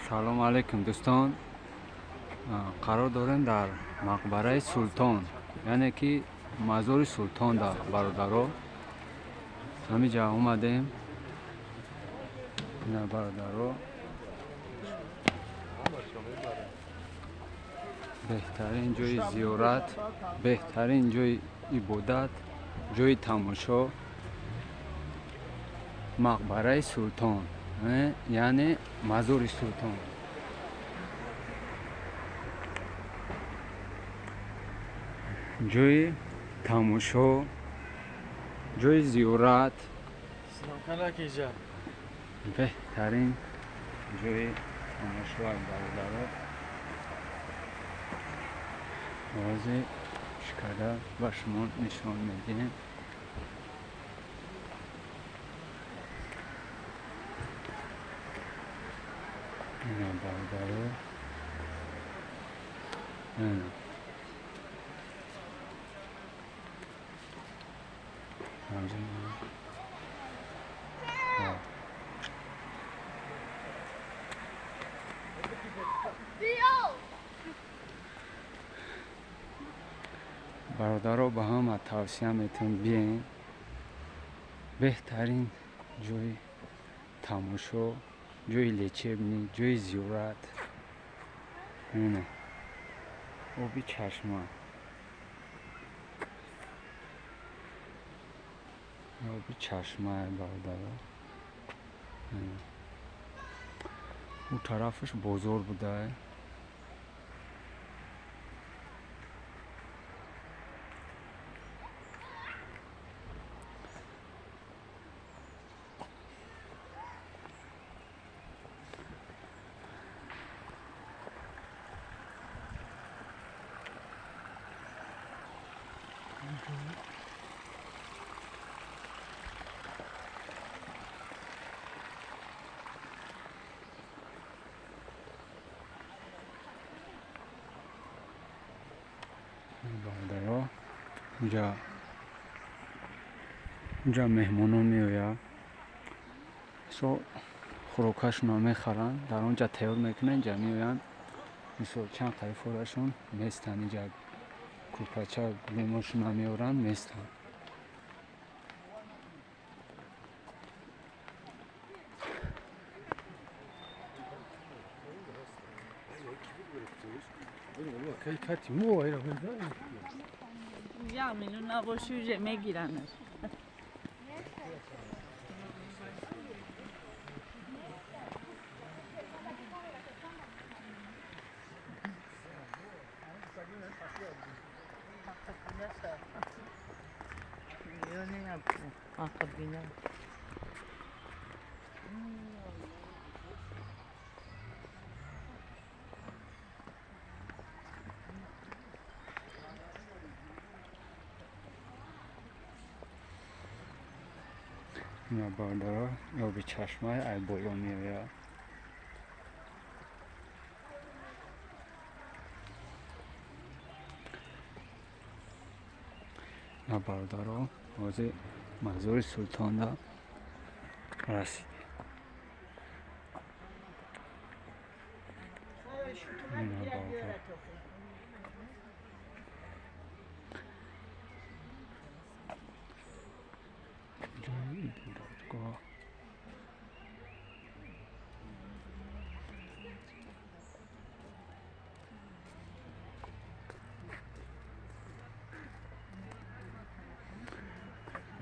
Салому алайкум, дӯстон. Қарор дорем дар мақбараи Султон, яъне ки мазори Султон да, бародаро. Ҳамиҷа омадем. Ина, бародаро, беҳтарин ҷои зиёрат, беҳтарин ҷои ибодат, ҷои тамошо, мақбараи Султон, яъне мазори Султон. Ҷои тамошо, ҷои зиёрат, беҳтарин ҷои тамошо, бародаро. Ҳозир шикада ба шумо нишон медиҳем. Ина, бародаро, ина. Бародаро, ба ҳама тавсия метавон, биен. Беҳтарин ҷои тамошо, ҷои лечебный, ҷои зиёрат. Ина, оби чашма, оби чашма, бародаро. Ӯ тарафаш бозор буда. Бародаро, инҷа меҳмонон меояд, мисол, хӯрокашонро мехаранд, дар он ҷа тайёр мекунанд, инҷа меоянд. Мисол, чанд қайфорашон местанд, инҷа кӯрпача лимошонро меоранд, местанд. Як миллион набоши, уже мегиранаш. Ина, бародаро, оби чашмаи ай боло меояд. Ина, бародаро, ҳозир мазори Султонда расидем. Ина, бародаро, ҷои ибодатгоҳ.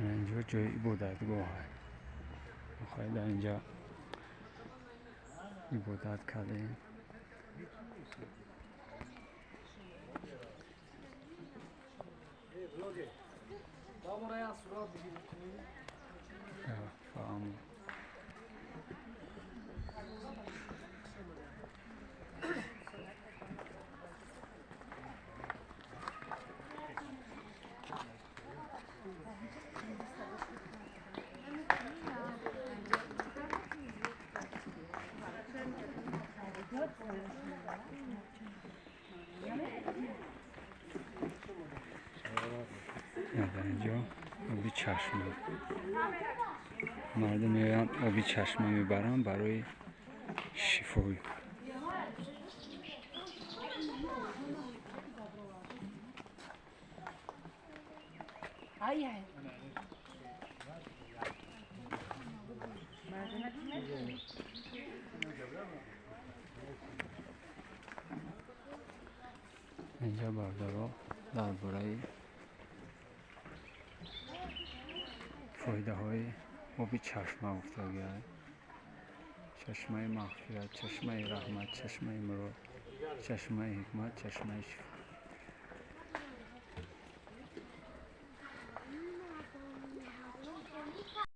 Инҷо ҷои ибодатгоҳ. Мехоҳед, дар инҷа ибодат кардем. Фаҳмо. Дар инҷо оби чашма. Мардум меоянд, оби чашма мебаранд барои шифои. Инҷа, бародаро, дар бораи фоидаҳои оби чашма гуфтагиай: чашмаи мағфират, чашмаи раҳмат, чашмаи мурод, чашмаи ҳикмат, чашмаи шифо.